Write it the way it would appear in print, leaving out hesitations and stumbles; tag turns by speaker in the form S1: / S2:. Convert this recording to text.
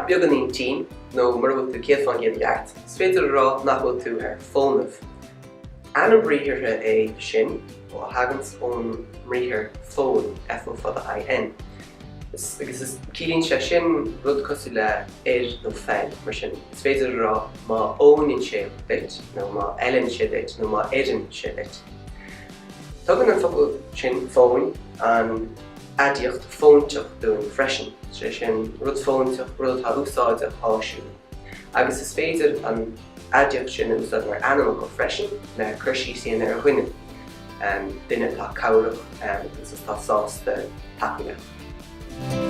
S1: beagáinín tinn, nó mura bhfuil tú 100% i gceart, is féidir a rá nach bhfuil tú ar fónamh. Ainm briathartha é sin, a thaganns ón mbriathar fóin, F-O fada I-N. Agus is ciallaíonn sé sin rud cosúil le oir nó feil, mar sin is féidir a rá má fhóineann sé duit, nó má fheileann sé duit, nó má oireann sé duit. Tugann an focal sin fóin an aidiacht fóinteach dúinn freisin, sé sin, rud fóinteach, rud atá úsáideach, áisiúil. Agus is féidir an aidiacht sin a úsáid mar ainmfhocal freisin le cur síos a dhéanamh ar dhuine, duine atá cabhrach agus atá sásta tacú leat.